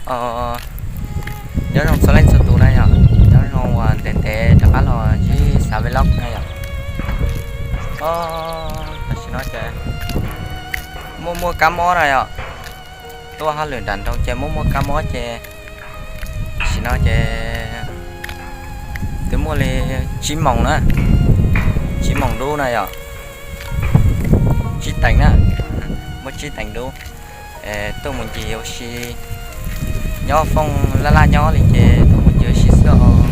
Os, nyob zoo txhua leej txhua tus na yom, nyob zoo uas ntev ntev rov qab los ntsib Xav Vlog na yom. Os, tam sim no ces muaj muaj kab mob na yom, tuaj hauj lwm nram nroog ces muaj muaj kab mob ces tam sim no ces twb muaj li tsib moos na, tsib moos dub na yom, tsib teev na, muaj tsib teev dub. Tuaj mus ncig ua si nyob fooj laj laj nyob li ces tuaj mus ncig ua si xwb os.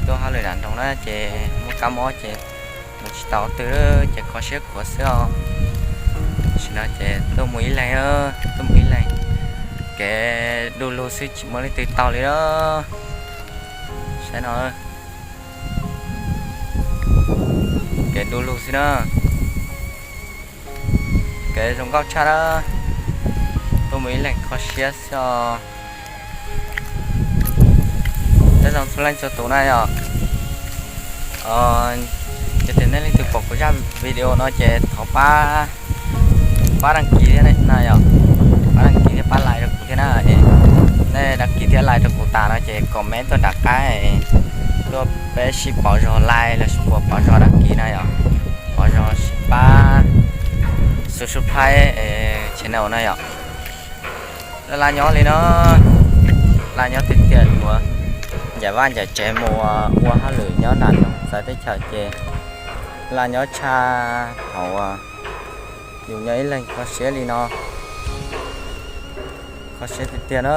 Tuaj hauj lwm nram nroog na ces muaj kab mob ces mus tsis tau twg ces kho siab khuav xwb os. Tam sim no ces tuaj mus ib leeg, tuaj mus ib leeg, kev du lug xwb tsis muaj leej twg tau li os. Saib no, kev du lug xwb na. Kev zoo nkauj tshaj na, tuaj mus ib leeg kho siab xwb os. Nyob zoo txhua leej txhua tus na yom. Ces tias nej leej twg pom kuv zaj video no ces thov pab, pab đăng ký thiab na yom, pab đăng ký thiab pab like rau kuv thiab na. Nej đăng ký thiab like rau kuv tas no ces comment tuaj nram qab, tuaj peb sib pauv zog like los sis puas pauv zog đăng ký na yom, pauv zog sib pab subscribe channel na yom. Laj laj nyob li no, laj nyob tiag tiag, mus ncaim vaj ncaim tsev mus ua hauj lwm nyob nram nroog txawv teb chaws ces laj nyob tshaj thaum uas yus nyob ib leeg kho siab li no, kho siab tiag tiag na.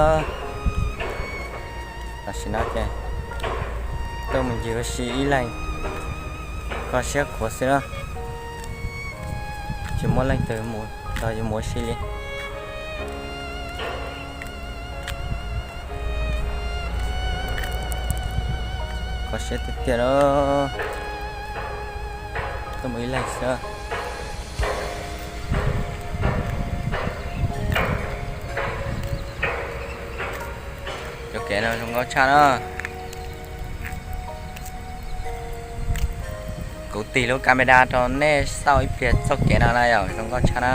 Tam sim no ces tuaj mus ncig ua si ib leeg kho siab khuav xwb na, tsis muaj leej twg mus nrog yus mus ua si li. Kho siab tiag tiag na, tuaj mus ib leeg xwb. Cov kev no zoo nkauj tshaj na. Kuv tig lub camera rau nej xauj ib pliag txoj kev no na yom, zoo nkauj tshaj na.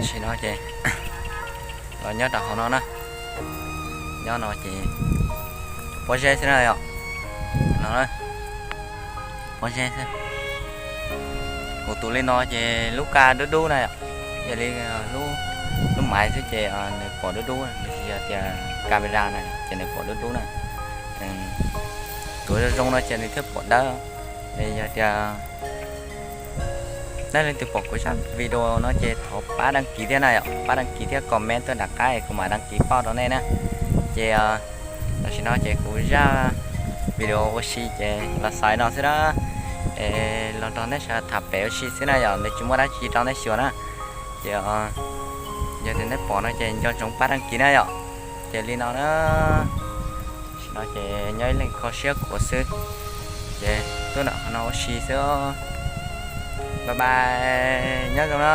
Tam sim no ces los nyob rau hauv no na, nyob no ces pob zeb xwb na yom, no pob zeb xwb. Kuv tus li no ces lub kab dub dub na yom, yog li lub maiv xwb ces nws pom dub dub, nws tsis yog tias camera na ces nws pom dub dub na. Tus zoo zoo no ces nws thiaj pom dawb. Yog tias nej leej twg pom kuv zaj video no ces thov pab đăng ký thiab na yom, pab đăng ký thiab comment tuaj nram qab es kuv mam đăng ký pauj rau nej na. Ces tam sim no ces kuv zaj video ua si ces los xaus li no xwb na. Es los nrog nej sawv daws tham pem ua si xwb na yom, nws tsis muaj dab tsi rau nej xyuas na. Ces yog tias nej pom no ces nco ntsoov pab đăng ký na yom. Ces li no na, tam sim no ces nyob ib leeg kho siab khuav xwb, ces tuaj nram qhov no ua si xwb. Bye bye, nyob zoo na.